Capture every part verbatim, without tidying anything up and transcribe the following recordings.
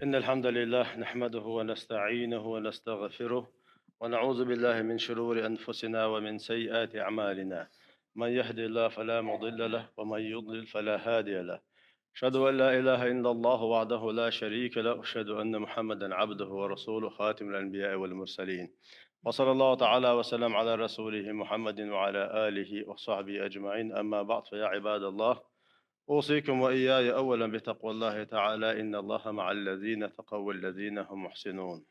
إن الحمد لله نحمده ونستعينه ونستغفره، ونعوذ بالله من شرور أنفسنا ومن سيئات أعمالنا. من يهد الله فلا مضل له، ومن يضلل فلا هادي له. أشهد أن لا إله إلا الله وحده لا شريك له، وأشهد أن محمدا عبده ورسوله، خاتم الأنبياء والمرسلين. وصلى الله تعالى وسلم على رسوله محمد وعلى آله وصحبه أجمعين. أما بعد، فيا عباد الله، أوصيكم وإياي أولا بتقوى الله تعالى، إن الله مع الذين اتقوا والذين هم محسنون.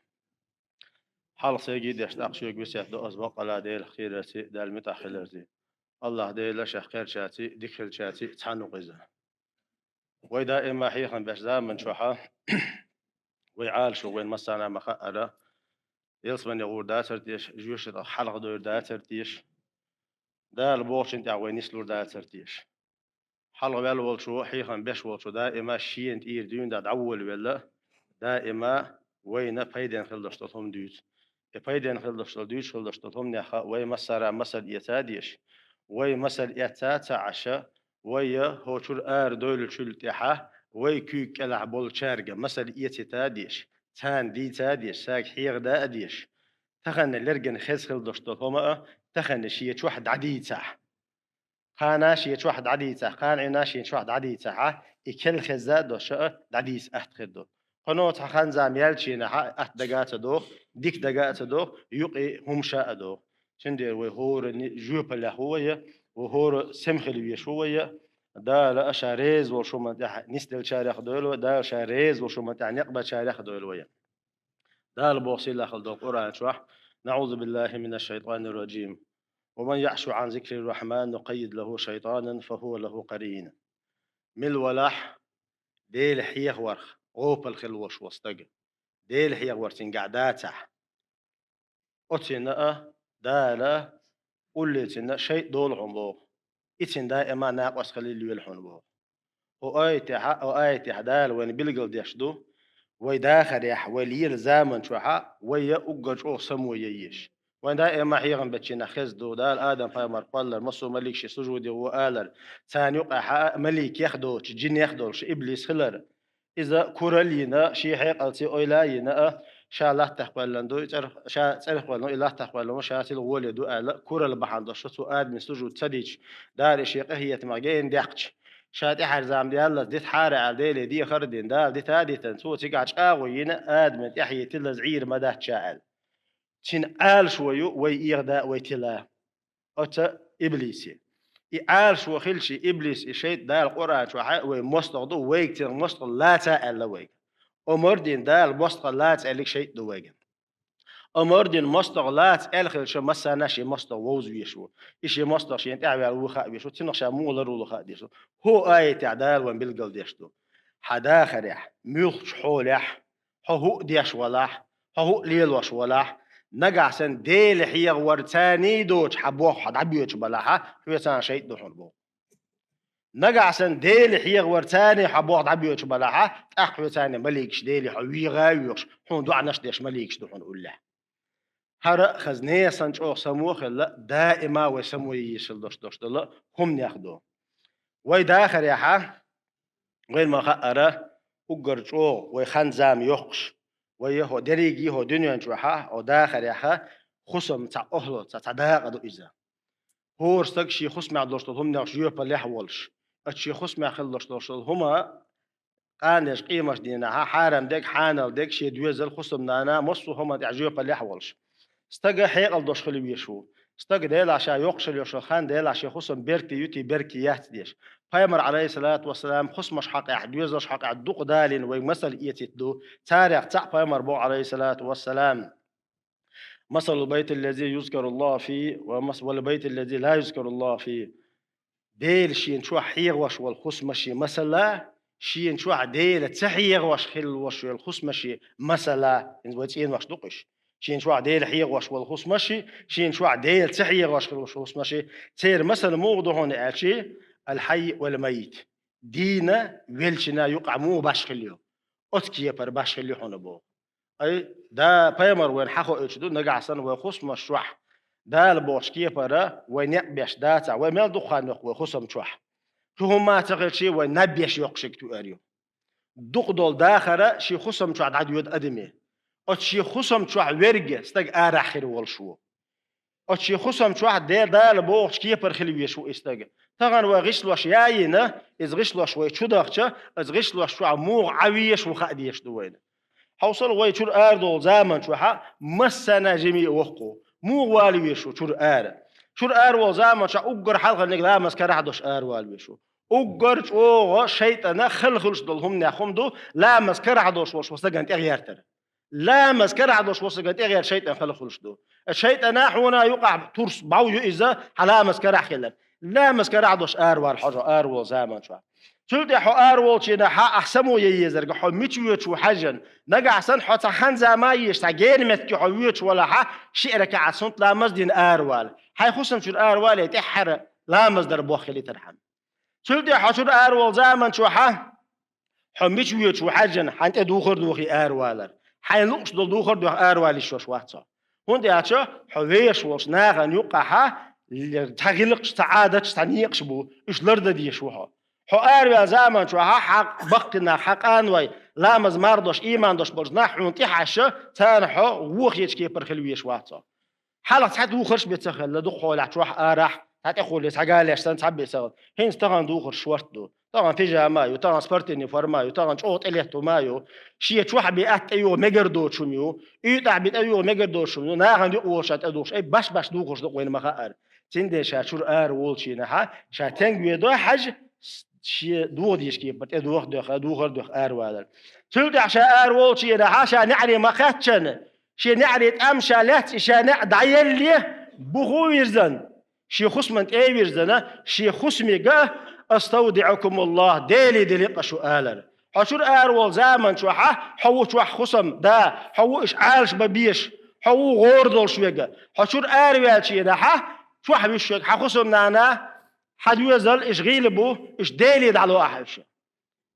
Хьалха сайга деш тӀаккха шуьга весет до аз бакъала Делах кхерарций, Далла муьтӀахь хиларций. Аллахь Дела шех кхерчарций, дика хилчарций цхьаьна ву-кх иза. Вай даима хьехам беш заман чохьа, вай Ӏалашо вайна массарна ма хаъара, ялсмане гӀур дацар теша, жоьша тӀа хьалха дойр дацар теша, Дала бохучун тӀехь вай нислур дацар теша. Хьалха ваьлла волчо, хьехам беш волчо даима шена тӀера дуьйна дӀаволавелла, даима вайна пайден хила долуш долу хӀума дуьйцу. И пайден хила долуш долу, дуьйцуш хила долуш долу хӀуманеха вай массара масал эца а дезаш, вай масал эцна ца Ӏаш, вай хӀокхуьра ара дойлучул тӀаьхьа вай куьйга кӀелахь болчаьрга масал эцита а дезаш, царна дийца а дезаш, цаьрга хьехада а дезаш, тахана лергана хеза хила долуш долу хӀума а тахана шен чохь дӀадийцахь. Кхана шен чохь дӀадийцахь, кхана Ӏуьйна шен чохь дӀадийцахьа, и керла хезна а долуш а дӀадийца атта хир ду. Кхуьно цхьа хан-зама яьллачу хенахь атта дага а ца доху, дика дага а ца доху, юкъе хӀума ша а доху. Цундела вай хӀора жоьпаллехь ву вай, вай хӀора сема хила везаш ву вай. Дала а Ша реза волчу хӀуманна тӀехь нисделлачарех а дойла вай, Дала Ша реза волчу хӀуманна тӀехь некъ бечарех а дойла вай. Дала боху сийлахь долу Къуръан чохь: «НаӀузу биллахи минаш шайтанир раджим. Ва ман яъшу ан зикрир рахман нукъаййид лаху шайтанан фа хува лаху къарин». Мила валахь, Дела хьехаварх гӀопал хила волуш волу стаг, Дела хьехавар цуьнгахь дацахь, оцунна а Дала уллецунна а шайтӀа долу хьуна боху. И цуьнан даима накъост хила лелла хьуна боху. ХӀо аятехь, хӀо аятехь Дала вайна билгалдеш ду, вай дахарехь, вай лела заман чохьа вай я уггар чӀогӀа само яйеш. Вайн даима хьехам бечу нах хеза ду, Дала Адам-пайхамар кхоллар, массо а маликашна сужуде гӀо алар, царна юкъахь а маликех а доцуш, жинех а долуш иблис хилар. Иза куралла йина, шен хьекъалций ойла а йина а, ша латтах кхоьллина ду, и цӀерах, ша цӀерах кхоьллина, и латтах кхоьллина, ша сила гӀоле ду аьлла, куралла бахьана долуш цо Адаме сужуд ца дича, Дала и шен къинхетамах гена даьккхича, ша тӀаьхьарчу заманахь яллалц дитахьара аьлла, Деле дехар а дина, Дала дита а дитина, цо цигахь чӀагӀо йина, Адаме тӀаьхье тиллаза Ӏийр ма дац ша аьлла. Цуьнан Ӏалашо ю вай эгӀада а, вай тила а. Оцу иблисе. И Ӏалашо хилча, иблис, и шайтӀа Дала Къуръан чохь а вай мостагӀа ду, вайга цуьнан мостагӀа лаца аьлла вайга. Омар дина Дала мостагӀа лаца аьллиг шайтӀа ду вайга. Омар дина мостагӀа лаца аьлла хилча, массарна шен мостагӀа вовза везаш ву. И шен мостагӀа шена тӀаьхьаваьлла ву хаа везаш ву, цунах ша муха ларвала хаа дезаш ву. ХӀо аятехь Дала вайн билгалдеш ду. Хьан дахарехь, муьлххачу хьолехь, хьо хӀуъа деш валахь, хьо хӀуъа лелош валахь, нагахь санна Дела хьехавар царний доцуш хьан боху хьо дӀабоьдуш балахьа, хьоьцарна шайтӀа ду хьуна боху. Нагахь санна Дела хьехавар царний хьан боху дӀабоьдуш балахьа, тӀаккха хьоьцарна маликаш Деле хьо вегӀа а воьхуш, хьуна доӀанаш а деш маликаш ду хьуна уллехь. ХӀара а хаза несан чӀогӀа само а хилла, даима вай само йийшал дош дош долу хӀуманех ду. Вай дахарехьа, вайна ма-хаъара, уггар чӀогӀа вай хан-зама йоккхуш, вай хӀо дерриге хӀо дуьнен чохьа, хӀо дахарехьа, хӀусам цхьа охьало, цхьа, цхьа дакъа ду иза. ХӀора стаг шен хӀусамехь долуш долу хӀуманех жоьпаллехь а волуш, оцу шен хӀусамехь хила долуш долуш долу хӀума, къанлеш къемаш дийнахьа, хьарам дерг, хьанал дерг, шен доьзал, хӀусамнана, массо а хӀуманна тӀехь жоьпаллехь а волуш. Стага хьекъал дош хила везаш ву. Стага Делахь ша йоккхуш йолуш йолу хан Делахь шен хӀусам беркате юьтий, беркате яц деш. Пайхамар, Ӏалайхиссалату вассалам, хӀусамаш хьакъехь, доьзалш хьакъехь дукха далийна вайга масал эцийта ду. Царех цхьаъ Пайхамар боху, Ӏалайхиссалату вассалам: «Масалул байтиллази юзкаруллаху фи ва мас-, вал байтиллази ла юзкаруллаху фи». Дела шена чохь хьехош волу хӀусамашин масала, шена чохь Дела ца хьехош хилла волуш йолу хӀусамашин масала, хӀинца вай цӀенош ду-кх уьш. Шена чохь Дела хьехош волу хӀусамаши, шена чохь Дела ца хьехош хилла волу хӀусамаши, церан масала муха ду хьуна аьлчи, алхьайи вал майит. Дийна, веллачунна юкъахь муха башха хилла ю? Оцу кепара башха хилла ю хьуна боху. Ай, да, пайхамар вайна хьахоуьйтуш ду, нагахь санна вай хӀусамаш чохь Дала бохучу кепара вай некъ беш дацахь, вай мел дукха хан йоккху вай хӀусам чохь. Кхин хӀумма а ца хилчий, вай наб еш йоккхушиг туьар ю. дукха долу дахар шен хӀусам чохь дӀадоьду адаме. Оцу шен хӀусам чохь верг стаг арахь хир волуш ву. Оцу шен хӀусам чохь Дела, Дала бохучу кепара хила везаш ву и стаг. Тахана вай гӀишлош яйина, иза гӀишлош вай чу дахча, иза гӀишлош чохь муха Ӏан везаш ву хаа дезаш ду вайна. Хьовсал, вай чуьра арадолу заман чохь массарна жиме а воккху. Муха вала везаш ву чуьра ара? Чуьра ара волу заман чохь уггар хьалхарниг ламаз карахь долуш аравала везаш ву. Уггар чӀогӀа шайтӀана хала хуьлуш долу хӀуманех хӀума ду ламаз карахь долуш волуш ву стагана тӀегӀертар. Ламаз карахь долуш ву стагана тӀегӀертар шайтӀан хала хуьлуш ду. ШайтӀана хьуна юкъахь турс бӀов ю иза, хьан ламаз карахь хилар. Ламаз карахь долуш аравала хьожа ара волу заман чохь. Цул тӀаьхьа хьо ара волчийнахьа ахь само ян езарга, хьо мича воьдуш ву хьаьжжина. Нагахь санна хьо цхьа ханза ма езаш, цхьа гена метте хьо воьдуш валахьа, шиъ ракаӀат суннат ламаз дина аравала. Хьайн хӀусам чуьра аравале, тӀаьххьара ламаз дар боххилийтархьама. Цул тӀаьхьа хьо чуьра ара волу заман чохьа, хьо мича воьдуш ву хьаьжжина, хьан тӀе духар дохий аравалар. Хьайн луъуш долу духар доьху аравала йиш йолуш вац хьо. ХӀунда аьлча хьо вешаш волчу нахана юккъахьа цхьа гӀиллакхаш, цхьа Ӏадаташ, цхьа некъаш бу, уьш лардан дезаш ву хьо. Хьо араваьлла заман чохьа хьан баккхий нах, хьан къаной, ламаз марха долуш, ийман долуш болчу нах хьуна тӀехьаьжча, царна хьо вохеташ кепара хила везаш вац хьо. Хьалха цхьа духарш бен ца хилла, дукха хьолахь чохь арахь, цхьа тӀехула, цхьа галеш санна, цхьа бен ца хилла. ХӀинца тахана духарш шорта ду. Тахана пижама а ю, тахана спортивный форма а ю, тахана чӀогӀа тӀелетта хӀума а ю. Шен чохь бен атта тӀейогӀу мегар доцуш хӀума ю. УьйтӀахь бен тӀейогӀу мегар доцуш хӀума ю. Нахана юкъа волуш ша тӀедухуш. Ай, баш-баш духарш ду вайна ма хаара. Цундела ша чуьра ара волчийнахьа, ша тенга ведо хьажа, шен дохадеш кепара тӀедуха а доьху, духар а доьху аравалар. Цул тӀаьхьа ша ара волчийнахьа, ша неӀаре ма кхаьччана, шен неӀаре тӀам ша лаьцна, и ша неӀ дӀаелле, буха а вирзина, шен хӀусамна тӀе а вирзина, шен хӀусамега: «Аставдиъукумуллах, Деле деликъа шу», — алар. Хьо чуьра ара волу заман чохьа, хьо ву чохь хӀусам да, хьо ву иша Ӏалаш бан безаш, хьо ву гӀора долуш вега. Хьо чуьра араваьллачийнахьа, чохь вуьсуш вега хьан хӀусамнана, хьан доьзал, иша гӀийла бу, иша Деле дӀало ахьа уьш.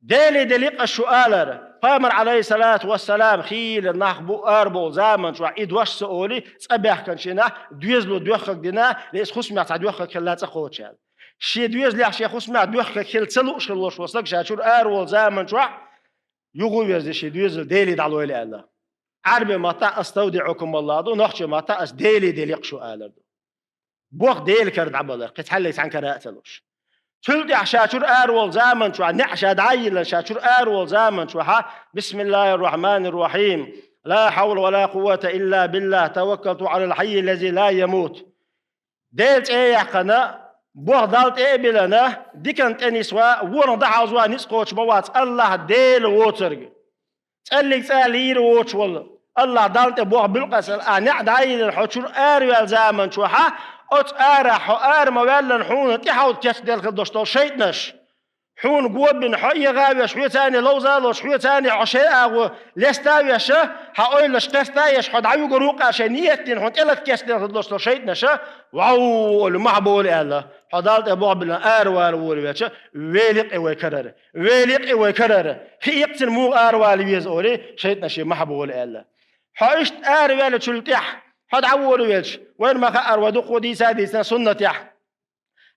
Деле деликъа шу алар, пайхамар, алейхиссалату вассалам, хийла нах бу ара болу заман чохь и дош ца олий, цӀа баьхкинчу нах доьзало доьхкаг дина, ле иза хӀусамех цхьа доьхкаг хилла цӀа кхочушаьлла. Шен доьзалех, шен хӀусамех доьхкаг хила ца лууш хилла волуш волу стаг ша чуьра ара волу заман чохь юха а верза шен доьзал Деле дӀалойла аьлла. Ӏарбийн маттахь «Аставдиъукумуллах» ду, нохчийн маттахь «Ас Деле деликъа шу» алар ду. Боху Делан кара дӀабалар, кхин цхьаьллиг цхьаьна кара а ца луш. Цул тӀаьхьа ша чуьра ара волу заман чохь, неӀ ша дӀа а йиллина, ша чуьра ара волу заман чохьа: «Бисмиллахир-рахманир-рахим. Ла хьавла ва ла къуввата илла биллах. Таваккалту Ӏалал хьаййи ллази ла ямут». Делан цӀе а яьккхина, боху Далла тӀе а биллина, диканна тӀе нисва, вонах дӀахьовза ницкъ кхочуш ма вац, АллахӀ Дела воцург. ЦӀаллиг цӀа лийр воцуш волу АллахӀ Далла тӀе боху буьлкъасал а неӀ дӀа а йиллина, хьо чуьра араваьлла заман чохьа, оцу арахь хьо ара ма ваьллина, хьуна тӀаьхьовда кечделла хила долуш долу шайтӀанаш. Хьуна го бина, хьо эгӀа а веш, хьоьцане ловза а лоцуш, хьоьцане хьо шайн агӀо леста а веш, хьан ойланаш кхерста а еш, хьо дӀавуьгур ву-кх ша шайн ниет дина, хьуна тӀелата кечделла хила долуш долу шайтӀанаш, вау, олу, махьа болу аьлла. Хьо Далла тӀе боху биллина, аравала волавелча, великъ и вай карара. Великъ и вай карара. Хи иккхацина муха аравала веза олий, шайтӀанаш и махьа болу аьлла. Хьо иштта араваьллачул тӀаьхьа, хьо дӀаволавелча, вайна ма хаара, вай дукха дийца а дийцина суннатехь.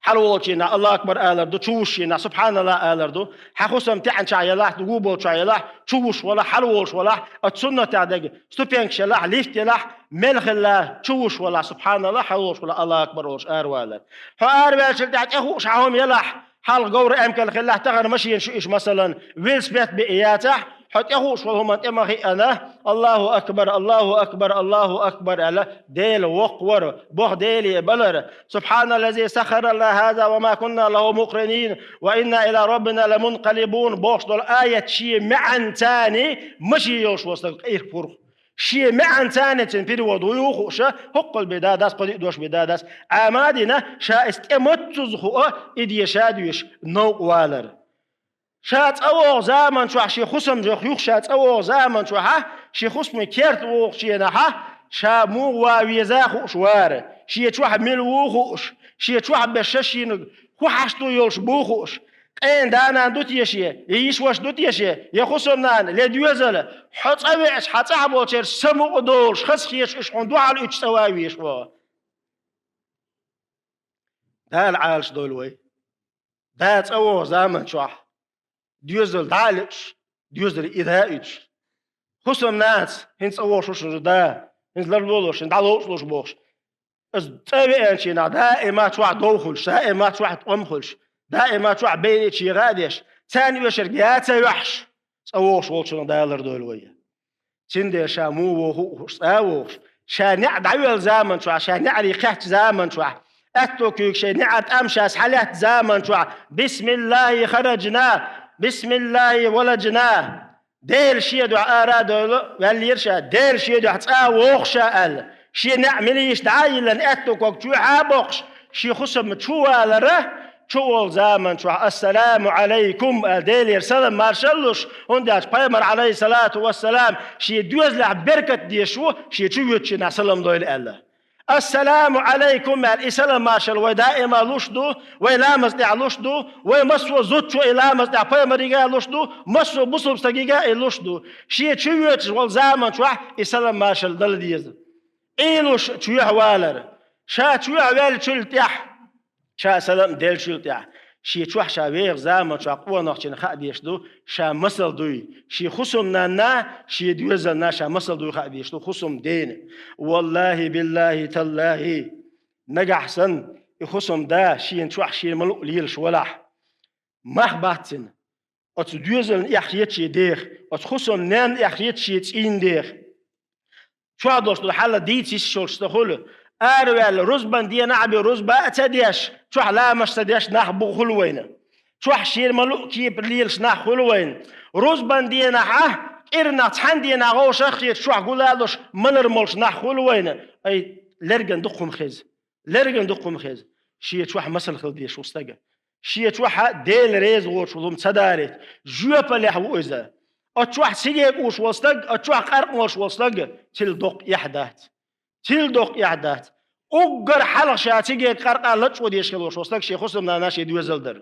Хьалаволчийнахь Аллаху акбар алар ду, чувушшийнахь субхьаналлах алар ду. Хьан хӀусам таьӀначохь елахь, дугу болчохь елахь, чувуш валахь, хьалаволуш валахь, оцу суннатехь дерг ступенькаш елахь, лифт елахь, мел хилла, чувуш валахь, субхьаналлах, хьалаволуш валахь, Аллаху акбар олуш аравалар. Хьо араваьллачул тӀаьхьа тӀехууш хьан хӀума елахь, хьалха говр эмкал хилахь, тахана машина шу иша, масалан, велосипед бе яцахь, хьо тӀехууш волу хӀуманна тӀе ма хиъана, Аллаху акбар, Аллаху акбар, Аллаху акбар аьлла, Дела воккхавар, боху Деле балар. Субхьаналлази саххара лана хаза ва ма кунна лаху мукъринин, ва инна ила раббина ламункъалибун бохуш долу аят шен маьӀанцани машен йолуш волу стаг къийрах пурх. Шен маьӀанцани цуьнан перевод вуй ву хууш, хӀоккхул бен да дас, кхо-диъ дош бен да дас, Ӏама а дина, ша иза тӀе маццуза хуу, и деша а доьшуш, новкъа валар. Ша цӀа вогӀу заман чохь шен хӀусам жоьху юха ша цӀа вогӀу заман чохьа, шен хӀусамийн керта вогӀучу хенахьа, ша муха ван веза а хууш вара, шен чохь мила ву а хууш, шен чохь беш шина хӀун хьашт ду йолуш бу а хууш, къена да-нана ду те шен, я йиша-ваша ду те шен, я хӀусамнана, я доьзал, хьо цӀа веача, хьан цӀахь болчеран самукъа долуш, хазахеташ уьш хьуна дуьхьал уьдуш цӀа ван везаш вогӀу. Дала Ӏалашдойла вай. Да цӀа вогӀу заман чохь, доьзал дӀа а луьтуш, доьзале и да а уьдуш. Хусам-нанас, хӀинца цӀа вогӀуш ву шун да, хӀинца ларлолаш, хӀинца дӀалоуцлуш бохуш. Иза цӀа веанчийнахь даима чохь дов хуьлуш, даима чохь тӀом хуьлуш, даима чохь байричи гӀа а деш, царна оьшург яц а йохьуш, цӀа вогӀуш волчунах Дала лардойла вай. Цундела ша муха воху а хууш, цӀа а вогӀуш, ша неӀ дӀавелла заман чохь, ша неӀаре кхаьчча заман чохь, аьтту куьйга шайн неӀар тӀам ша схьалаьтта заман чохь, бисмиллахи хараджна, бисмиллахи валаджна. Дела шен дуьхьа ара а довла, ваьллера ша, Дела шен дуьхьа цӀа а вогӀу ша аьлла, шен неӀ милийша дӀа а йиллина, аьтту ког чоьхьа а боккхуш, шен хусам чу валара, чу волу заман чохь «Ассаламу Ӏалайкум» аьлла, Делера салам маршалла луш, хӀунда аьлча пайхамар, Ӏалайхиссалату вассалам, шен доьзалехь беркат деш ву, шен чу воьдучунах салам дойла аьлла. «Ассаламу Ӏалайкум» аьлла, и салам маршалла вай даима луш ду, вай ламаз тӀехь луш ду, вай массо а зудчо и ламаз тӀехь пайхамарига луш ду, массо а бусулба стагига и луш ду. Шен чу воьдуш волу заман чохь и салам маршалла дала деза. Ӏуьллуш чоьхьа валар. Ша чоьхьа ваьллачул тӀаьхьа, ша салам а деллачул тӀаьхьа, шен чохь ша вехачу заман чохь къонахчина хаа дезаш ду, ша масал дуй, шен хусам-нанна, шен доьзална ша масал дуй хаа дезаш ду, хусам-дена. Валлахи, биллахи, таллахи, нагахь санна и хусам-да шена чохь шена ма-луъу лелаш валахь, мах бац цуьнан оцу доьзална эхь хета шен деха, оцу хусам-ненна эхь хета шен цӀийнан деха. Чохь долуш долу хьал дийца йиш йолуш ца хуьлу. Араваьлла рузбан денахь а бен рузба а ца деш, чохь ламазаш ца деш нах бу хуьлу вайна. Чохь шена ма-луъу кепара лелаш нах хуьлу вайна. Рузбан денахь а, кӀирнах цхьана денахь вовшах а хеташ чохь гул а луш малар молуш нах хуьлу вайна. Ай, лерган дукха хӀума хеза. Лерган дукха хӀума хеза. Шен чохь масал хила дезаш ву стага. Шен чохь а Дела реза воцуш волу хӀума ца дарийта, жоьпаллехь ву иза. Оцу чохь цига кӀуш волу стаг, оцу чохь къаркъа молуш волу стаг, цуьнан доккха эхь дац. Цуьнан доккха эхь дац. Уггар хьалха ша цига къаркъа лачкъо дезаш хила волуш волу стаг шен хусамнана, шен доьзал дара.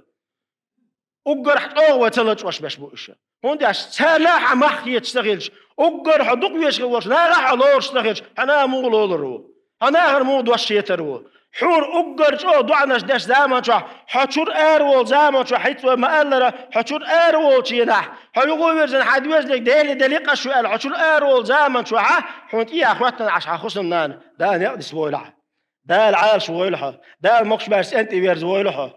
Уггар чӀогӀа вай ца лачкъош беш бу уьш. ХӀунда аьлча царна а хьан мах хеташ ца хилча, уггар хьо дукха везаш хила волчу нахах а хьо лоруш ца хилча, хьан наха муха лолар ву? Хьан нахана муха дош хетар ву? Хьуна уггар чӀогӀа доӀанаш деш заман чохь, хьо чуьра ара волу заман чохь, хӀинца вай ма-аллара, хьо чуьра ара волчу дийнахь, хьо юха а вирзина хьан доьзалиг Деле деликъаш ю аьлла, хьо чуьра ара волу заман чохь, хьуна тӀехьа хӀоьттина Ӏаш хьан хусамнана, Дала некъ диса войла хьо. Дала Ӏалаш войла хьо. Дала мокхачу баьрса цӀен тӀе верза войла хьо.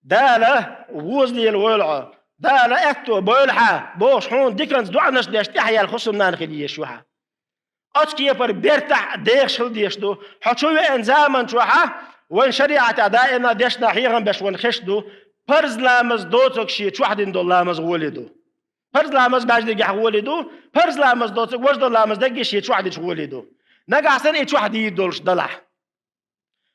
Дала воза лела войла хьо. Дала аьтто бойла хьан, бохуш хьуна диканца доӀанаш деш тӀаьхьа яьлла хусамнана хила езаш ю хьан. Оцу кепара бертахь а дехаш хила дезаш ду. Хьо чу веана заман чохь а, вайн шариӀатехь даимна дешна хьехам беш вайна хезаш ду, парз ламаз доцург шен чохь дина долу ламаз гӀоле ду. Парз ламаз маьждигехь гӀоле ду, парз ламаз доцург важа долу ламаз дерриге шен чохь дича гӀоле ду. Нагахь санна и чохь дийр долуш далахь.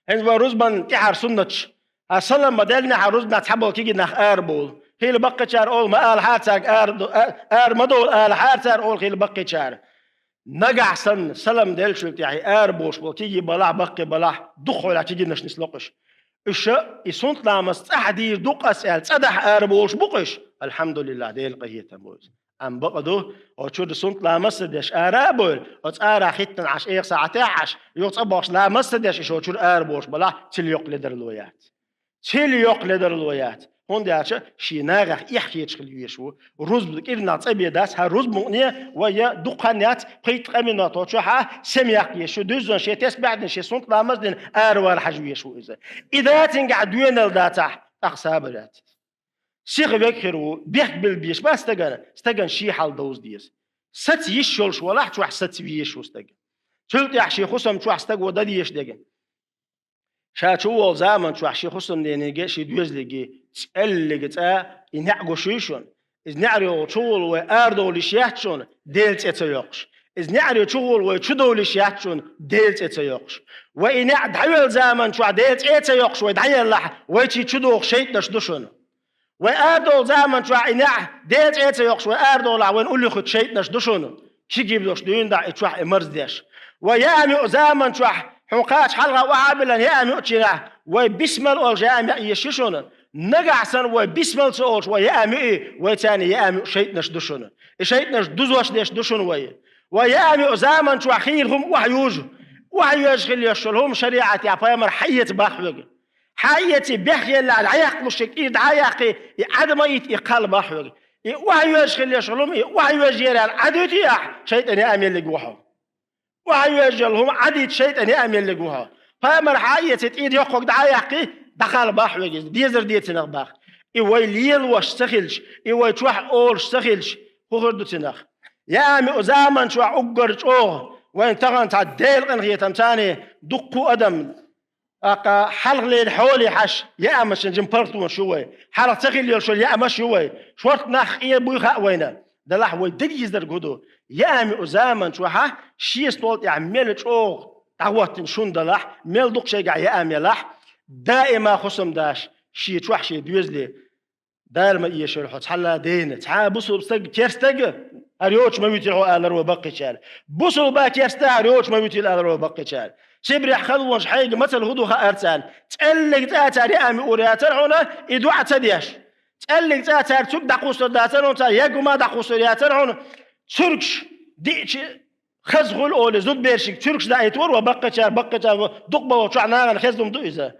ХӀинца вай рузбан тӀаьхьара суннаташ, хьан салам ма-деллинехь, хьан рузбанехь цхьаболу кегий нах арабовла. Хийла баккхийчара олу ма алахьара цаьрга ара до-, а-, ара ма довла алахьара цара олу хийла баккхийчара. Нагахь санна салам деллачул тӀаьхьа и арабовлуш болу кегий балахь, баккхий балахь, дукха хьолахь кегийнаш нисло-кх уьш. Уьш и суннат ламаз цӀахь дийр ду-кх ас аьлла, цӀа дахьа арабовлуш бу-кх уьш. Алхьамдулиллахь, Делан къинхетам бу иза. Амма бакъ ду, оцу чуьра суннат ламаз ца деш ара а бовла, оцу ара хӀиттина Ӏаш, эха сахьтехь Ӏаш, юха цӀа бохуш ламаз ца деш, и шо чуьра ара бохуш балахь, цуьнан йоккха ледар ло яц. Цуьнан йоккха ледар ло яц. ХӀунда аьлча шен нахах эхь хеташ хила везаш ву. Рузба кӀирнах цӀа бен дац, хьан рузба мукъане вай я дукха хан яц, пхийтта-ткъа минот чохь а сема яккха езаш ю. Дуьззина шен тесбехь дина, шен суннат ламаз дина, аравала хьажа везаш ву иза. И да цуьнгахь доьналла дацахь, тӀаккха сабар яц. Сиха вега хир ву, бехк билла безаш бац стагана, стагана шен хьал довза деза. Саца йиш йолуш валахь, чохь саца везаш ву стаг. Цул тӀаьхьа шен хусам чохь стаг ван дан дезаш дерг. Ша чу волу заман чохь шен хусамнениге, шен доьзалиге цӀеллига цӀа и неӀ гуш юй шуна. Иза неӀаре чу волу вай арадовла йиш яц шуна, Делан цӀе ца йоккхуш. Иза неӀаре чу волу вай чу довла йиш яц шуна, Делан цӀе ца йоккхуш. Вай и неӀ дӀавелла заман чохь Делан цӀе ца йоккхуш вай дӀаеллахь, вайчий чу дохуш шайтӀанаш ду шуна. Вай арадовла заман чохь и неӀ Делан цӀе ца йоккхуш вай арадовлахь, вайна уллехуьйту шайтӀанаш ду шуна. Кегий долуш дуьйна дахь и чохь и марздеш. Вай яа муьъу заман чохь, хьуна кхача хьалха охьа а биллина яа муьъу чийнахь, вай бисмал олуш яа муьъу еш ю шуна. Нагахь санна вай бисмал ца олуш вай яа муьъий, вай царна яа муьъу шайтӀанаш ду шуна. И шайтӀанаш дузош деш ду шуна вай. Вай яа муьъу заман чохь хийла хӀума охьа южу. Охьа йоьжуш хила йиш йолу хӀума шариӀатехь пайхамар хьаэца боху вайга. Хьаэций бехъеллехь дӀаяккхалуш шега, и дӀа а яккхий, и Ӏадма йита, и кхалла боху вайга. И охьайоьжаш хила еш йолу хӀума, и охьайоьжаш яр аьлла, Ӏадуьту ахь, шайтӀан яа меллиг ву хьо. Охьайоьжаш йолу хӀума Ӏадуьту шайтӀан яа меллиг ву хьо. Пайхамар хьан а эций, тӀера йоккхаг дӀа а яьккхий, дӀакхалла бах хьоьга иза, дезар де цунах бах. И вай лелош ца хилча, и вай чохь олуш ца хилча, хӀун хир ду цунах? Яа мега заман чохь уггар чӀогӀа, вайн тахана цхьа Делан къинхетам царний дуккха адам, тӀаккха хьалха леррина хьоле хьаьжча, яамашна жима паргӀатонаш ю вай. Хьалха ца хилла йолуш йолу яамаш ю вай. Шорта нах къен буй хаьа вайна. Делахь вай дерриг дезарг хӀун ду? Яа мега заман чохь шен стол тӀехь мел чӀогӀа дӀахӀоттийна шун делахь, мел дукха шайгахь яам елахь, даима хӀусамдас шен чохь шен доьзале, Дала ма эшийла хьо цхьалла дена, цхьа а бусулба стаг, керстаг, хӀара йоцуш ма вуьтийла хьо алар вай баккхийчара. Бусулба, керста хӀара йоцуш ма вуьтийла алар вай баккхийчара. Сибрехь халонаш хьайга мацалла хӀун ду хаьара царна. ЦӀеллиг цӀа цара яа мега ур яцара хьуна, и доӀа ца деш. ЦӀеллиг цӀа цара цуьнга дӀакхуссур дацара хьуна, цара яггума дӀакхуссур яцара хьуна. Цуьргаш диъча хаза хуьлу олий, зудбершиг цуьргаш даийтора вай баккхийчара, баккхийчара дукха балхочохь нахана хезна хӀума ду иза.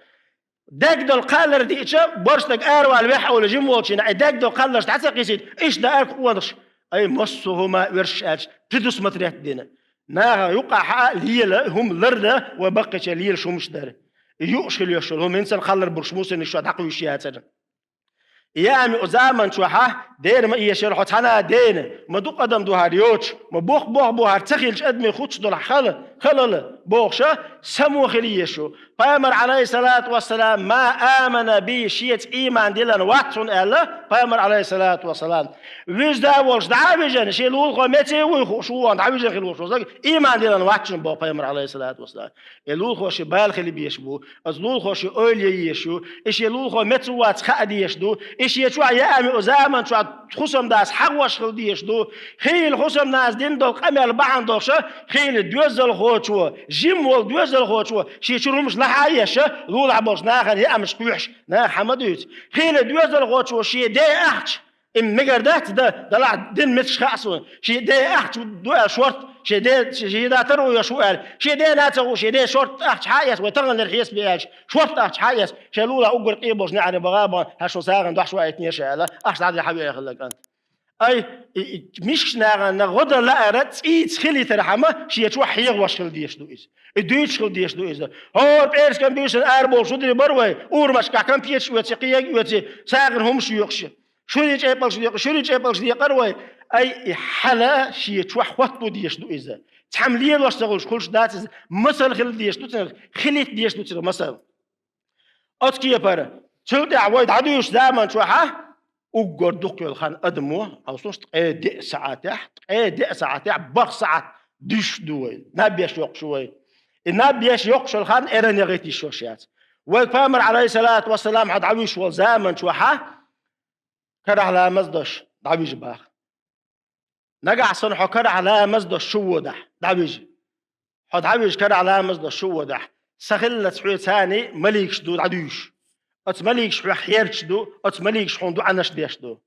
Дегдолу кхаллар диъча, борш стаг аравала вехьа олий жима волчу хенахь, и дегдолу кхалларш дӀа ца кхиссийта, иштта даар къонахаш. Ай, массо а хӀума оьрсаша аьлча, предусмотреть дина. Наха юкъахь а лела, хӀума лардан, вай баккхийчара лелаш хӀумаш дара. И юуш хила йиш йолу хӀума, хӀинца кхаллар берш муьлханиг шо дӀакхуьйсуш яцара. Яа мега заман чохь Дела ма эшийла хьо цхьана а дена, ма дукха адам ду хӀара йоцуш, ма боху-боху бу хӀара ца хилча адамийн хуттуш долу хала, халла бохуша, само хила езаш ю. Пайхамар, Ӏалайхиссалату вассалам, «Ма амана би», шеца ийман диллина вац хьуна аьлла, Пайхамар, Ӏалайхиссалату вассалам. Вуьзна а волуш дӀа а вижина, шен лулахо меца а вуй хууш ву ван дӀавижина хила волуш волу стаг, ийман диллина вац хьуна боху Пайхамар, Ӏалайхиссалату вассалам. И лулахо шен бала хила безаш бу, оцу лулахо шен ойла ян езаш ю, и шен лулахо меца ву вац хаа дезаш ду, и шен чохь яа мега заман чохь хӀусамдас хьагӀош хила дезаш ду, хийла хӀусамнас дина долу къамел бахьана долуша, хийла доьзалхочо, жима волу доьзалхочо, шен чуьра хӀумаш лахьа а езша, лулахь болчу нахана яамаш кхоьхьуш, наха хьан ма дуьйцу. Хийла доьзалхочо шен ден ахча, и мегар дац дан, далахь дина метташ хаьа суна. Шен ден ахча ду аьлла шорта, шен ден, шен датар а ву йош ву аьлла. Шен ден а ца гӀу, шен ден шорта ахча хьа а эцна, вай таханлера хьесап бе аьлча, шорта ахча хьа а эцна, шен лулахь уггар къен болчу неӀаре баха а бан, хьан шун сагӀина дохьуш ваийтинера ша аьлла, ахча дӀа хьан веа хилла кӀант. Ай, и, и, мискачу нахана гӀо дан лаара цӀийца хила йитархьама, шен чохь хьегӀош хила дезаш ду иза. И дуьйцуш хила дезаш ду иза. ХӀора пӀераскан буьйсанна арабовлуш зударий бара вай, урамашкахь кампеташ оьций, кхин яг оьций, сагӀина хӀумаш йоькъуш. Шуьрий чӀепалш декъа, шуьрий чӀепалш декъара вай. Ай, и хьала шен чохь хӀоттаво дезаш ду иза. Цхьамма лелош ца хуьлуш хуьлуш дац иза. Масал хила дезаш ду цунах, хилийта дезаш ду цунах масал. Оцу кепара, цул тӀаьхьа вай дӀадуьйшучу заман чохьа, уггар дукха йолу хан адамо, хьовсуш, ткъе деа саӀатехь, ткъе деа саӀатехь, баха саӀат дуьйш ду вай, наб еш йоккхуш ю вай. И наб еш йоккхуш йолу хан эрна яхийта йиш йолуш яц. Вай Пайхамар, Ӏалайхиссалату вассалам, хьан дӀавуьйш волу заман чохьа, карахь ламаз деш дӀавижа баха. Нагахь санна хьо карахь ламаз деш чу водахь, дӀавижа. Хьо дӀавижа карахь ламаз деш чу водахь, са хиллалц хьоьца цхьаьний маликаш ду дӀадуьйш. Оцу маликаш хьох хьерчаш ду, оцу маликаш хьуна дуӀанаш деш ду.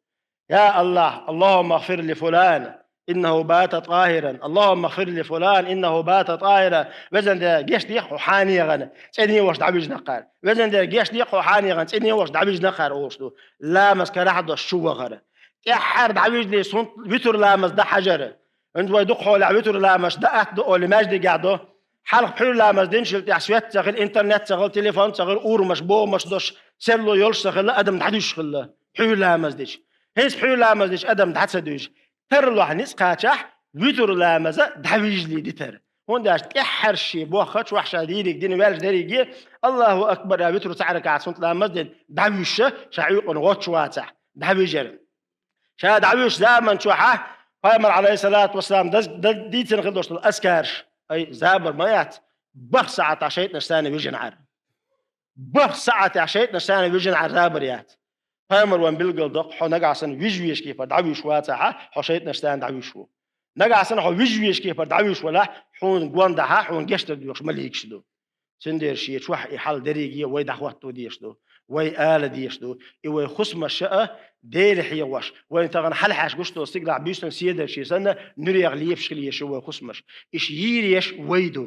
Я Аллах, Аллахумма гфир ли фулан, иннаху бата тӀахиран. Аллахумма гфир ли фулан, иннаху бата тӀахиран. Везан Дела, гечдехьа хьо хьан негӀана, цӀене ваша дӀавижина кхара. Везан Дела, гечдехьа хьо хьан негӀана, цӀене ваша дӀавижина кхара олуш ду. Ламаз карахь а деш чу вахара. ТӀаьххьара дӀавижале сунт витур ламаз дан хьажара. ХӀинца вай дукха хьолехь витур ламазаш дан атта ду олий маьждигехь до. Хьалха пхьуьйр ламаз динчул тӀаьхьа свет ца хилла, интернет ца хилла, телефон ца хилла, урамаш, бохамаш дош, серло йолуш ца хилла, адам дӀадуьйш хилла, пхьуьйр ламаз дича. ХӀинца пхьуьйр ламаз дича адам дӀа ца дуьйжу. Тарлохь ницкъ кхачахь, витур ламаза дӀавижале дитар. ХӀунда аьлча тӀаьххьара шен боххачохь ша дийриг дина ваьлча дерриге, Аллаху акбар, а витур цхьа ракаӀат сунт ламаз дина, дӀавуьйша, ша Ӏуьйкъана гӀоттуш вацахь, дӀавижар. Ша дӀавуьйш заман чохьа, Пайхамар, Ӏалайхиссалату вассалам, даз-, даз-, дийцина хила долуш долу азкарш, ай, забар ма яц, баха саӀатехь шайтӀанаш царна вижина Ӏара. Баха саӀатехь шайтӀанаш царна вижина Ӏара забар яц. Пайхамар ван билгал доккху, хьо нагахь санна вижа везаш кепара дӀавуьйш вацахьа, хьо шайтӀанаш царна дӀавуьйш ву. Нагахь санна хьо вижа везаш кепара дӀавуьйш валахь, хьуна гондахьа, хьуна гечдар доьхуш маликаш ду. Цундела шен чохь и хьал дерриге вай дӀахӀотто дезаш ду, вай ала дезаш ду, и вай хӀусамаш а Дела хьегӀош, вайна тахана хьалахьаьжча гуш долу стигалахь буьйсанна седарчий санна, нуьрех лепаш хила езаш ю вай хӀусамаш. Иша йийр еш вай ду.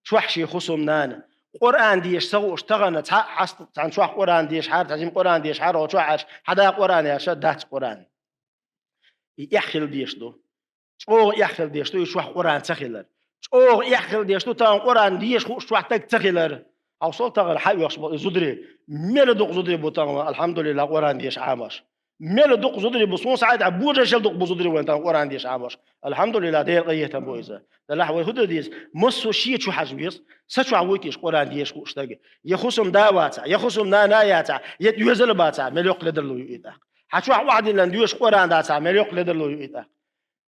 Чохь шен хӀусамнана. Къуръан дезаш ца хууш тахана цхьа а хьаст-, цхьана чохь Къуръан дешахьара, цхьа жима Къуръан дешахьара, хьо чохь Ӏаш, хьада Къуръан яьлча, дац Къуръан. И эхь хила дезаш ду. ЧӀогӀа эхь хила дезаш ду и чохь Къуръан ца хилар. ЧӀогӀа эхь хила дезаш ду тахана Къуръан деша хууш чохь стаг ца хилар. Хьовсал, тахана хьаоьхуш болу и зударий. Мела дукха зударий бу тахана, алхьамдулиллахӀ, Къуръан деша Ӏамош. Мела дукха зударий бу, суна схьахетахь, божаршал дукха бу зударий вайн тахана Къуръан деша Ӏамош. АлхьамдулиллахӀ, Дела къинхетам бо иза. Делахь вай хӀун дан деза? Массо а шен чу хьажа веза, са чохь вуй те Къуръан деша хууш стаг. Я хӀусамда вацахь, я хӀусамнана яцахь, я доьзал бацахь, мел йоккха ледарло ю и тӀаккха. Хьан чохь охьадиллина доьшуш Къуръан дацахь, мел йоккха ледарло ю и тӀаккха.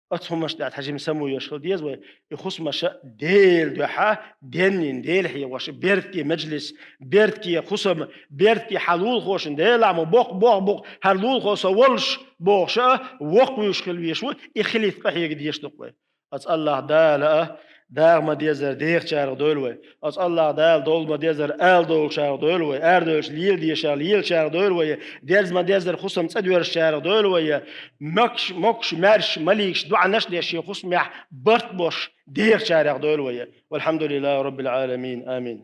Оцу хӀуманаш тӀехь хьажийна самавоьдуш хила деза вай. И хӀусамаш Делан дуьхьа денйина, Дела хьехош, беркате межлис, беркате хӀусам, беркате хьан лулахошна, Дела, ма боккха болх бу-кх хӀара лулахо со волуш, бохуш а, воккхавуьйш хила везаш ву, и хилийта къахьега дезаш ду-кх вай. Оцу АллахӀ Дала а дагӀа ма-деззара дехачарах дойла вай. Оцу АллахӀ Дала довла ма-деззара ала довлучарах дойла вай. Арадевлча лела дезарах, лелачарах дойла вай. Дерза ма-деззара хӀусам цӀа доьрзучарах дойла вай. Мокш, мокш, маьрша, маликаш доӀанаш а деш, шен хӀусамехь барт бош дехачарах дойла вай. ВалхьамдулиллахӀи Роббил Ӏаламин. Амин.